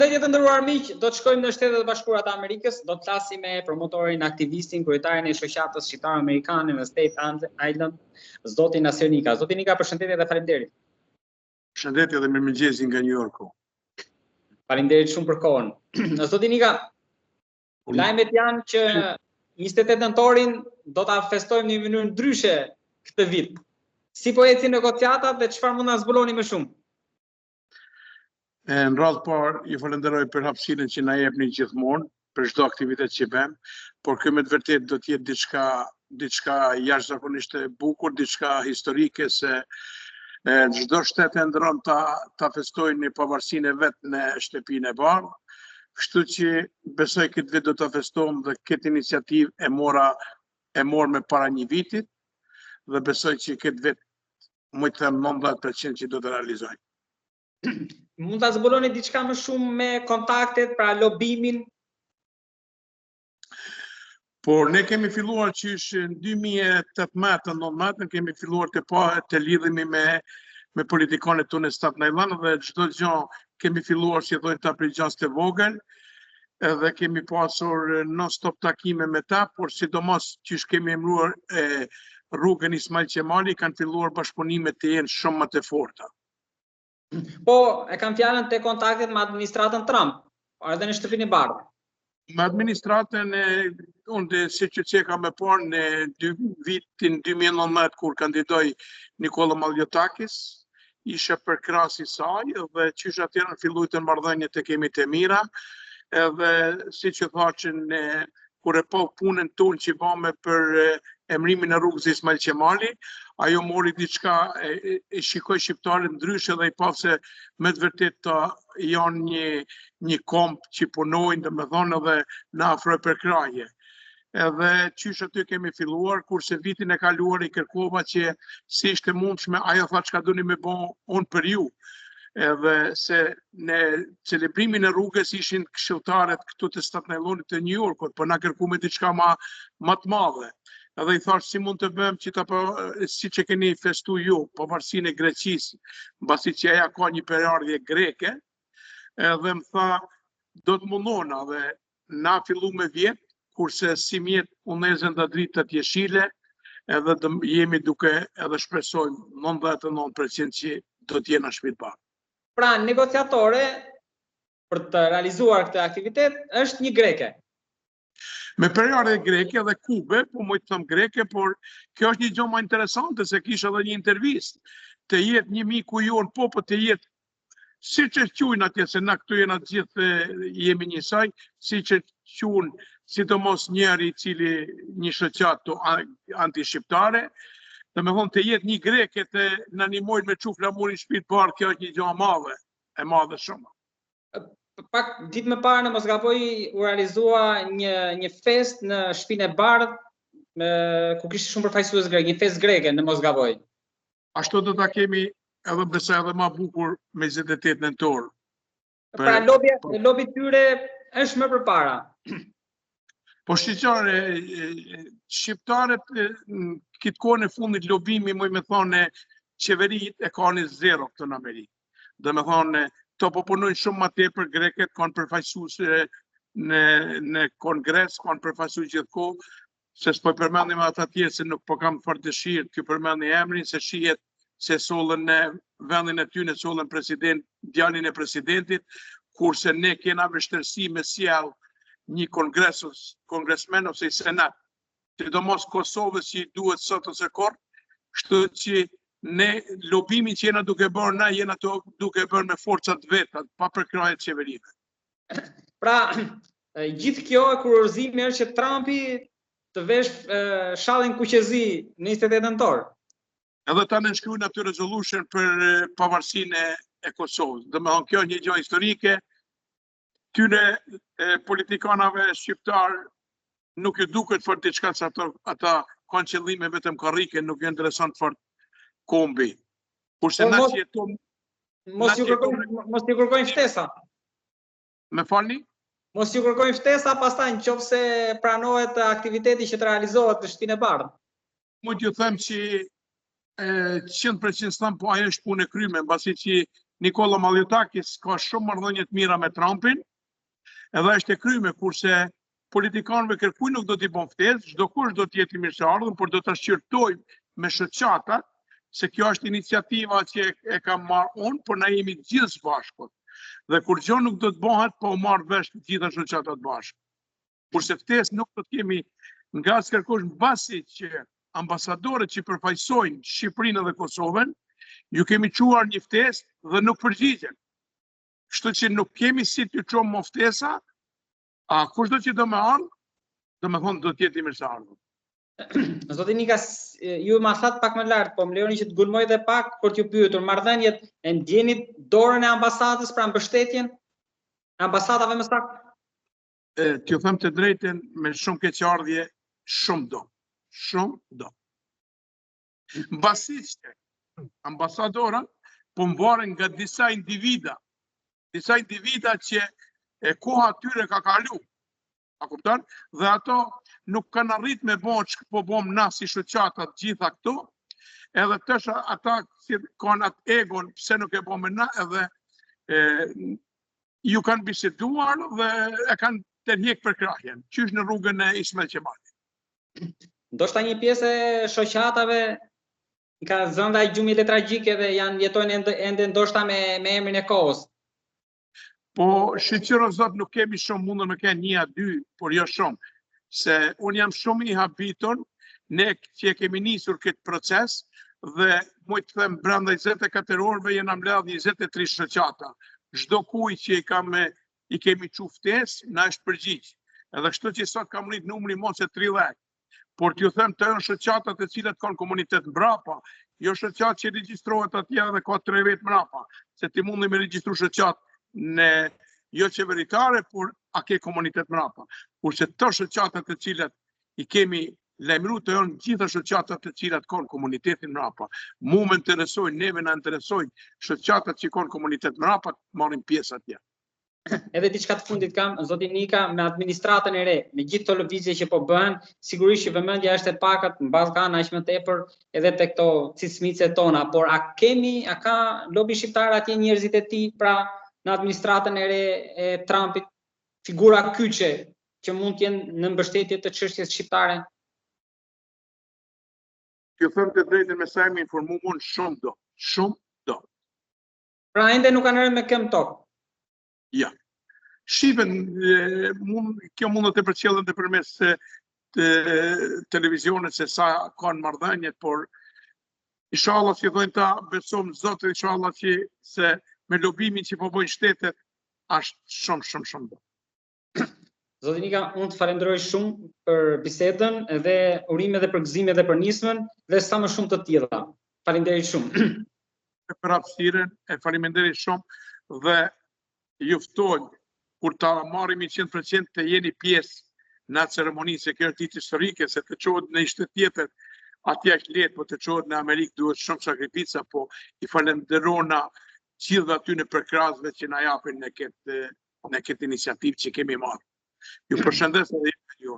Përshëndetje të nderuar miq, do të shkojmë në Shtetet e Bashkuara të Amerikës, do të flasim me promotorin, aktivistin, kryetarin e shoqatës shqiptaro-amerikane në Staten Island, zotin Naser Nika. Zoti Nika, përshëndetje dhe faleminderit. Përshëndetje dhe mirëmëngjesi nga New Yorku. Faleminderit shumë për kohën. Zoti Nika, lajmet janë që 28 nëntorin do ta festojmë në një mënyrë ndryshe këtë vit. Si po ecin negociatat dhe çfarë mund na zbuloni më shumë? E, në radhë parë, ju falenderoj për hapësirën që na jepni gjithmonë, për çdo aktivitet që bëjmë, por kjo me të vërtetë do të jetë diçka diçka jashtëzakonisht e bukur, diçka historike se çdo shtet e ëndërron ta ta festojnë pavarësinë e vet në Shtëpinë e Bardhë. Kështu që besoj këtë vit do ta festojmë dhe këtë iniciativë e mora e morëm para një vitit dhe besoj që këtë vit Muj të them 90% që do të realizoj. Mund ta zbuloni diçka më shumë me kontaktet, pra lobimin? Por ne kemi filluar qysh në 2018, 19, kemi filluar të pa të lidhemi me me politikanët tonë në Staten Island dhe çdo gjë kemi filluar si thonë ta prej gjasë të vogël edhe kemi pasur non stop takime me ta, por sidomos qysh kemi emëruar e, rrugën Ismail Qemali, kanë filluar bashkëpunimet të jenë shumë më të forta. Po, e kam fjalën te kontaktet me administratën Trump, edhe në Shtëpinë e Bardhë. Me administratën e unë dhe siç e ceka më parë në dy, vitin 2019 kur kandidoi Nikola Malliotakis, isha përkrahës i saj dhe qysh atëherë filluan marrëdhëniet të kemi të mira, edhe siç e thashë në kur e pa punën tonë që bamë për emrimin e rrugës Ismail Qemali, ajo mori diçka, e, e shikoi shqiptarët ndryshe dhe i pa se me të vërtetë janë një, një komb që punojnë, domethonë edhe na ofroi përkrahje. Edhe qysh aty kemi filluar, kurse vitin e kaluar i kërkova që si ishte mundshme, ajo tha çka doni me bo unë për ju. Edhe se në celebrimin e rrugës ishin këshilltarët këtu të Staten Islandit të New Yorkut, po na kërkume diçka ma, ma të madhe. Edhe i thash si mund të bëjmë që ta po, siç e keni festu ju, pavarësinë e Greqisë, mbasi që aja ka një prejardhje greke, edhe më tha do të mundona dhe na fillu me vjet, kurse simjet u ndezën dhe dritat jeshile, edhe do jemi duke edhe shpresojmë 99% që do të jenë në Shtëpi të Bardhë. Pra, negociatore për të realizuar këtë aktivitet është një greke. Me prejardhje greke dhe kube, po muj të them greke, por kjo është një gjë më interesante se kisha edhe një intervistë. Të jetë një miku jonë, po po të jetë siç e quajnë atje se na këtu jena të gjithë jemi njësoj, siç e quajnë sidomos njëri i cili një shoqatë antishqiptare, domethonë të jetë një greke të na ndihmojnë me çu flamurin n'Shpi t'Bardhë, kjo është një gjë e madhe, e madhe shumë. Pak ditë më parë në mos gaboj u realizua një një festë në Shtëpinë e Bardhë me ku kishte shumë përfaqësues grekë, një festë greke në mos gaboj. Ashtu do ta kemi edhe besoj edhe ma bukur me 28 nëntor. Pra lobi po. lobi tyre është më përpara. Po shqiptarë, shqiptarët në këtë kohën e fundit lobimi, muj me thonë, qeveritë e kanë zero këtu në Amerikë. Domethonë, këto po punojnë shumë ma tepër, greket kanë përfaqësues në, në kongres, kanë përfaqësues gjithkohë, se s'po përmendim ata tjerë se nuk po kam fort dëshirë t'ju përmendi emrin, se shihet se sollën në vendin e tyne, sollën president, djalin e presidentit, kurse ne kena vështirësi me sjell një kongres, kongresmen ose i senat, sidomos Kosovës që i duhet sot ose kurrë, kështu që ne lobimin që jena duke bërë, na jena të, duke bërë me forcat veta, pa përkrahje të qeverive. Pra, gjithë kjo e kurorëzimi është që Trumpi të vesh shallin kuqezi në 28 nëntor. Edhe ta nënshkruajnë atë resolution për pavarësinë e, e Kosovës. Domethonë, kjo një gjë historike, tyne e, politikanave shqiptar nuk ju duket fort diçka se ato, ata kanë qëllime vetëm karrike, nuk ju intereson fort kombi. Kurse po, na që jetojmë Mos ju kërkojnë mos ju kërkojnë ftesa. Më falni? Mos ju kërkojnë ftesa pastaj në qoftë se pranohet aktiviteti që të realizohet në Shtëpinë e Bardhë. Mund t'ju them që 100% s'tham, po ajo është punë e kryme, mbasi që Nikola Malliotakis ka shumë marrëdhënie të mira me Trumpin, edhe është e kryme, kurse politikanëve kërkuj nuk do t'i bojmë ftesë, çdokush do të jetë i mirëseardhur, por do ta shqyrtojmë me shoqatat, se kjo është iniciativa që e kam marrë unë, por na jemi të gjithë së bashku. Dhe kurgjo nuk do të bëhet pa u marrë vesh të gjitha shoqatat bashkë. Kurse ftesë nuk do të kemi nga askërkush mbasi që ambasadorët që përfaqësojnë Shqipërinë dhe Kosovën, ju kemi çuar një ftesë dhe nuk përgjigjen. Kështu që nuk kemi si t'ju çojmë më ftesa, a kushdo që do me ardhë, domethonë do të jetë i mirëseardhur. Zoti Nika, ju ma thatë pak më lart, po më lejoni që të gulmoj edhe pak për t'ju pyetur marrëdhëniet e ndjeni dorën e ambasadës pra mbështetjen e ambasadave më saktë? T'ju them të drejtën me shumë keqardhje, shumë do. Shumë do. Mbasi që ambasadorët po mvaren nga disa individa, disa individa që e koha tyre ka kalu, a kupton? Dhe ato nuk kanë arrit me bo që po bom na si shoqata të gjitha këto, edhe tash ata që kanë atë egon, pse nuk e bom na, edhe e, ju kanë biseduar dhe e kanë tërhjek përkrahjen, qysh në rrugën e Ismail Qemalit. Ndoshta një pjesë e shoqatave i ka zënë ai gjumi letargjik edhe janë jetojnë ende, ende ndoshta me me emrin e kohës. Po shyqyr o Zot nuk kemi shumë mundën me kenë një a dy, por jo shumë. Se unë jam shumë i habitur, ne që e kemi nisur këtë proces dhe muj të them brenda 24 orëve jena mbledh 23 shoqata. Çdo kuj që i kam i kemi çu ftesë, na është përgjigj. Edhe kështu që sot ka mrrit numri më se 30. Por t'ju them të janë shoqatat të cilat kanë komunitet mbrapa, jo shoqatë që regjistrohet atje dhe ka tre vetë mbrapa, se ti mundi me regjistru shoqatë në jo qeveritare, por a ke komunitet mbrapa. Kurse të shoqatat të cilat i kemi lajmëru të janë gjitha shoqatat të cilat kanë komunitetin mbrapa. Mu më interesojnë, neve na interesojnë shoqatat që kanë komunitet mbrapa, marrin pjesë atje. Edhe diçka të fundit kam, zoti Nika, me administratën e re, me gjithë këto lëvizje që po bëhen, sigurisht që vëmendja është e pakët në Ballkan aq më tepër edhe te këto cicmicet tona, por a kemi, a ka lobi shqiptar atje njerëzit e tij, pra në administratën e re e Trumpit, figura kyçe që mund të jenë në mbështetje të çështjes shqiptare? T'ju them të drejtën me sa jam informu unë shumë do, shumë do. Pra ende nuk kanë rënë me këmbë tokë. Ja. Shifen, mund, kjo mund të përcjellën dhe përmes të televizionit se sa kanë marrëdhëniet, por inshallah si thonë ta besojmë Zotin inshallah që se me lobimin që po bëjnë shtetet është shumë shumë shumë do. Zoti Nika, unë të falenderoj shumë për bisedën dhe urime dhe përgëzime dhe për nismën dhe sa më shumë të tilla. Faleminderit shumë. Për hapësirën, e faleminderit shumë dhe ju ftojmë kur ta marrim 100% të jeni pjesë në atë ceremoni, se kjo është ditë historike, se të çohet në një shtet tjetër, atje është lehtë, po të çohet në Amerikë duhet shumë sakrifica, po i falenderona gjithë atyne përkrahësve që na japin në këtë në këtë iniciativë që kemi marrë. Ju përshëndes edhe ju.